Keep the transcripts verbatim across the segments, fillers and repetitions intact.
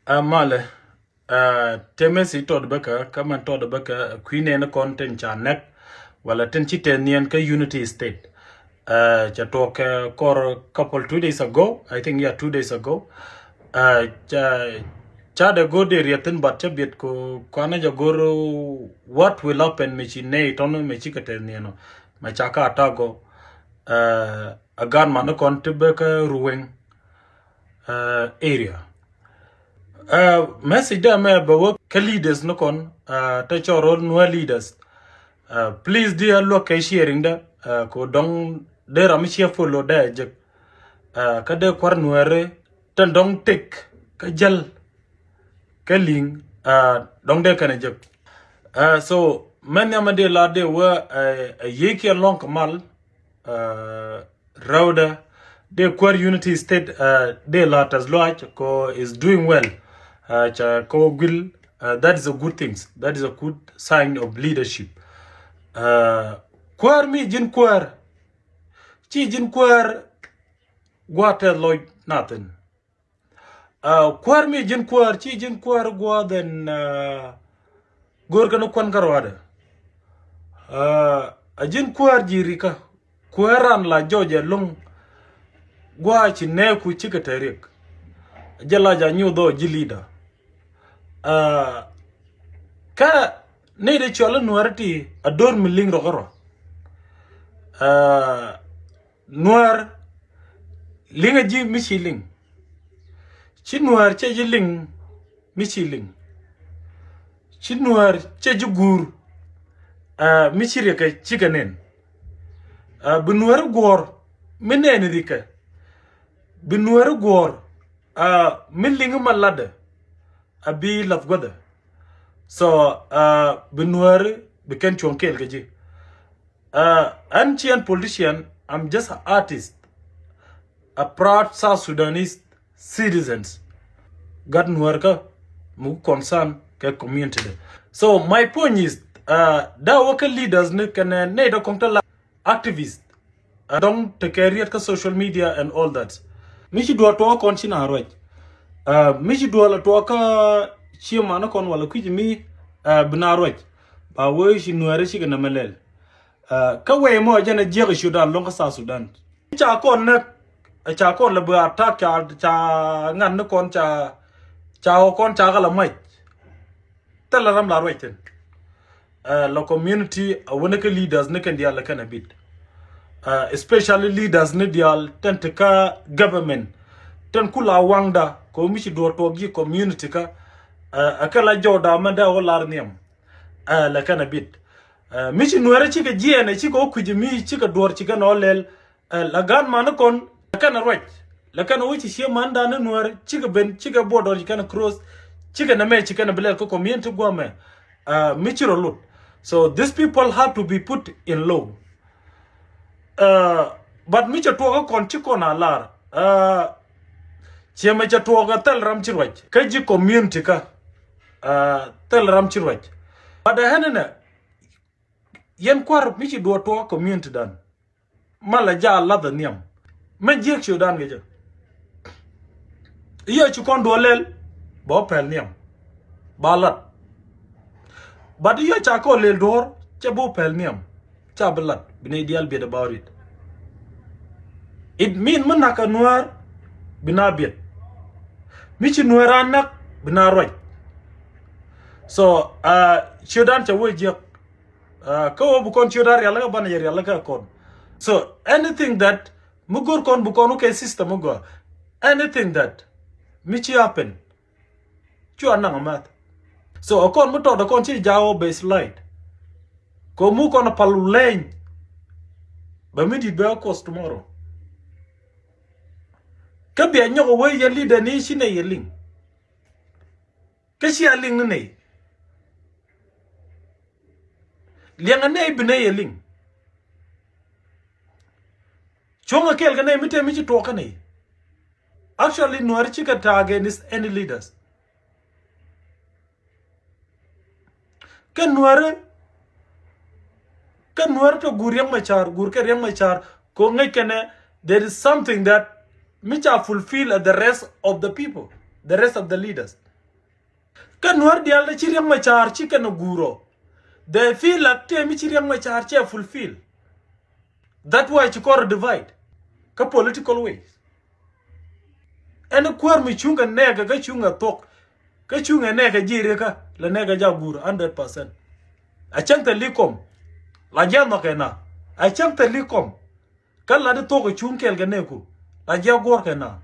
Ɛ malɛ, ɛ, tëë message tɔt bäkä, kä mɛn tɔt bäkä, kui̱ nɛn kɔn tin ca näk, wala tin ci tɛth niɛn kä Unity State. Ɛ, ca tuɔk, ɛ, kɔr couple two days ago, I think, yeah, two days ago. Ɛ, ca, ca dee go̱r dee riɛth thin, but ca biɛt ko kuanɛ jɛ go̱r what will happen mi ci nɛy tɔn mi ci kɛ tɛth niɛn ɔ. Mɛ ca ka ta̱a̱ gɔ, ɛ, a gaat man ni kɔn ti bäkä Ruweng, ɛ, area. Ɛ, message dɛ mɛ bɛ wä kä leaders ni kɔn, ɛ, te cɔr rol Nuer leaders. Ɛ, please di a luäk kɛ sharing dɛ, ɛ, ko dɔŋ dee ram mi ciɛ follow dɛ jek. Ɛ, kä dee kua̱r Nuɛri tin dɔŋ tek kä jäl kä liŋ, ɛ, dɔŋ dee kɛn jek. Ɛ, so mɛn nhiam a dee la dee wä, ɛ, ɛ, yiëë kiɛ lɔŋ kɛ mal, ɛ, rɛwdɛ dee kuäär Unity State, ɛ, dee la tɛth luaac ko is doing well. Ɛ, ca ko guil, ɛ, that is a good things. That is a good sign of leadership. Ɛ, kuäär mi ji̱n kuäär, ci ji̱n kuäär gua̱a̱th tɛth lɔc nathin. Ɛ, kuäär mi ji̱n kuäär, ci ji̱n kuäär gua̱a̱th ɛn, ɛ, go̱o̱r kɛn kuän kä ruaadɛ. Ɛ, a ji̱n kuäär ji̱ rikä, kuäär ran la jɔc ɛ lo̱ŋ gua̱a̱ ci nɛɛku cikɛ te riɛk. Jɛ la ja nyuth ɔ ji̱ leader. Ɛ, kä nɛy dee cɔl i̱ Nuɛri ti a do̱r mi liŋ rɔ kä rɔ. Ɛ, Nuäär liŋ a ji̱ mi ci liŋ. Ci Nuäär cɛ ji̱ liŋ mi ci liŋ. Ci Nuäär cɛ ji̱ guur, ɛ, mi ci riɛkɛ cikɛ nɛn. Ɛ, bi Nuääri guɔ̱ɔ̱r mi nɛɛni riɛkɛ. Bi Nuääri guɔ̱ɔ̱r, ɛ, mi liŋ ma latdɛ a bi lath guäthɛ. So, ɛ, bi Nuääri bi kɛn cuɔ̱ŋ kɛɛl kɛ ji̱. Ɛ, ɣän ci ɣän politician, I'm just an artist, a proud South Sudanese citizens. Gat Nuäär kä mi ku concern kɛ community dɛ. So my point is, ɛ, da wä kä leaders ni kɛnɛ nɛy dɔ kɔŋ te la activist. Ɛ, dɔŋ tekɛ riet kä social media and all that. Mi ci duɔl tuɔk kɔn ci na ruac. Ɛ, mi ci duɔl tuɔk kä ci man kɔn wala kui̱c mi, ɛ, bi na ruac. Ba wee ci Nuääri cikɛ nɛmɛ lɛl. Ɛ, kä wee mɔ jɛn a jiäk Sudan, lo̱ŋ kä South Sudan. Ca kɔn näk, ca kɔn lɛ bi attack, ca, ca ŋa̱n ni kɔn, ca, ca ɣɔw kɔn ca kɛ la mac. Thilɛ ram la ruac thi̱n. Ɛ, la community a wä ni kä leaders ni kɛn diaal lɛ kɛn a bit. Ɛ, especially leaders ni diaal tin te kä government. Tin ku la waŋda kɛ mi ci duɔl tuɔk ji̱ community kä. Ɛ, a kɛ la jɔwda mɛn dee wä lar nhiam. Ɛ, lɛ kɛn a bit. Ɛ, mi ci Nuäärä cikɛ jiɛɛn ɛ cikɛ wä kui̱c mi cikɛ duɔ̱ɔ̱r cikɛ nɔ lɛl. Ɛ, la gaat man ni kɔn lɛ kɛn a ruac. Lɛ kɛn a wä ci cie man dan ni Nuäär cikɛ ben cikɛ border cikɛn a cross. Cikɛ nɛ mɛ cikɛn a bi lɛl kä community guamɛ. Ɛ, mi ci rɔ lut. So these people have to be put in law. Ɛ, but mi cɛ tuɔɔk kä kɔn ci kɔn a lar. Ɛ, ciɛ mɛ cɛ tuɔɔk ɛ thil ram ci ruac kä ji̱ community kä. Ɛ, thil ram ci ruac. But ɛ hɛn nɛ yɛn kuar mi ci duɔɔk tuɔɔk community dan. Ma la ja lath ɛ nhiam. Mɛ jiɛk ci dan kɛ jɛ. I̱ yɛ ci kɔn duɔ̱ɔ̱r lɛl bɛ wä pɛl nhiam. Ba lat. But i̱ yɛ ca kɔn lɛl duɔ̱ɔ̱r cɛ bi wä pɛl nhiam. Ca bi lat bi nɛy diaal biɛt about it. It mean mi nak ɛ Nuäär bi na biɛt. Mi ci Nuäär a nak bi na ruac. So, ɛ, ciötdan cɛ wä jiäk. Ɛ, kä wä bi kɔn ciötdan rialikä banɛ jɛ rialikä kɔn. So anything that mi go̱r kɔn bi kɔn wä kɛ system mi gɔaa. Anything that mi ci happen. Cu a naŋ a math. So a kɔn mi tɔt a kɔn ci jaw base light. Ko mu kɔn a pal leny. Bɛ mi dit bɛ a kɔs tomorrow. Kä bia nyɔk a wee yɛ leader ni ci nɛ yɛ liŋ. Kä ci a liŋ ni nɛy. Liɛŋ a nɛy bi nɛy yɛ liŋ. Cuɔ̱ŋ a kɛɛl kɛ nɛy mi te mi ci tuɔɔk kä nɛy. Actually Nuäär cikɛ ta̱a̱ against any leaders. Kä Nuäär, kä Nuäär tɔ guur Riek Machar, guur kɛ Riek Machar, ko ŋäc kɛnɛ, there is something that mi ca fulfill the rest of the people, the rest of the leaders. Kä Nuäär diaal dee ci Riek Machar ci kɛn a guur ɔ. They feel like tëë mi ci Riek Machar cɛ fulfill. That why ci kɔr divide kä political ways. Ɛn kuäär mi cuŋ kɛ nɛɛkɛ kä cuŋ kɛ thuɔk kä cuŋ kɛ nɛɛkɛ ji̱ rikä lɛ nɛɛkɛ ja guur hundred percent. A cäŋ thil i̱ kɔm la jiath nhɔk kɛ na. A cäŋ thil i̱ kɔm kä lat i̱ thuɔk kɛ cuŋ kɛɛl kɛ nɛɛku la jiath guɔ̱r kɛ na.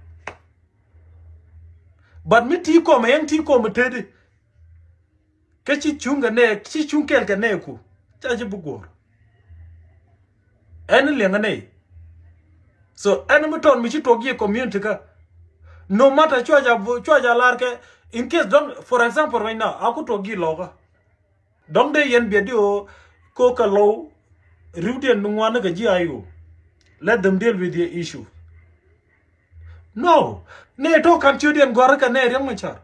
But mi ti kɔm a yɛn ti kɔm a teti. Kä ci cuŋ kɛ nɛɛ ci cuŋ kɛɛl kɛ nɛɛku ca ci bi guɔ̱r. Ɛn liɛŋ kɛ nɛy. So ɛn mi tɔn mi ci tuɔk yi community kä. No matter cua ca cua ca lar kɛ in case dɔŋ, for example right now a ku tuɔk yi lɔkä. Dɔŋ dee yɛn biɛ di o ko kɛ lɔw riwdiɛn ni ŋuan kɛ ji̱ ayo. Let them deal with their issue. No, nɛy tɔ̱ kan ciötdiɛn gɔ̱a̱r kɛ nɛy Riek Machar.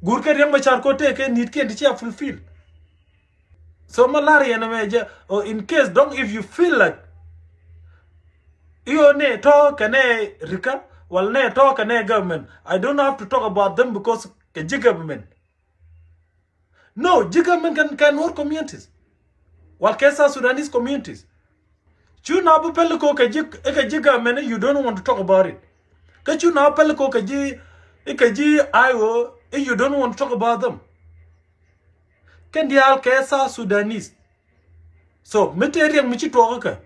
Guur kɛ Riek Machar ko tëë kɛ ni̱t kiɛn ti cia fulfill. So ma lar yɛn ɛmɛ jɛ, oh, in case dɔŋ if you feel like i̱ ɣöö nɛ tɔ̱ kɛ nɛ rikä wala nɛ tɔ̱ kɛ nɛ government, I don't have to talk about them because kɛ ji̱ government. No, ji̱ government kɛn kɛ Nuer communities wala kɛ South Sudanese communities. Cu na bi pɛl ko kɛ ji̱ kɛ ji̱ government, you don't want to talk about it. Kä cu na bi pɛl ko kɛ ji̱ kɛ ji̱ I O, you don't want to talk about them. Kɛn diaal kɛ South Sudanese. So mi te riɛk mi ci tuɔɔk kɛ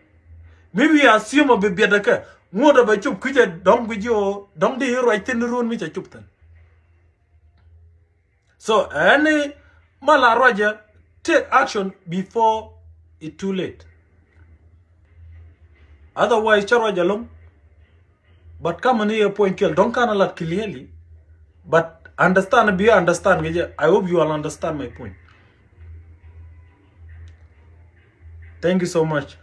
mi wi̱i̱ a si̱o̱m a bi biɛt kɛ ŋuɔ̱t a bɛ cop kui̱cɛ dɔ̱ŋ gui̱c ji̱ ɣöö dɔ̱ŋ di ruac thi̱n ruun mi cɛ cop thi̱n. So ɛni ma la ruacɛ, take action before it too late. Otherwise cä ruac alum. But kamɛ ni yɛ point kɛl dɔ̱ŋ kan a lat clearly. But understand bi understand kɛ jɛ. I hope you all understand my point. Thank you so much.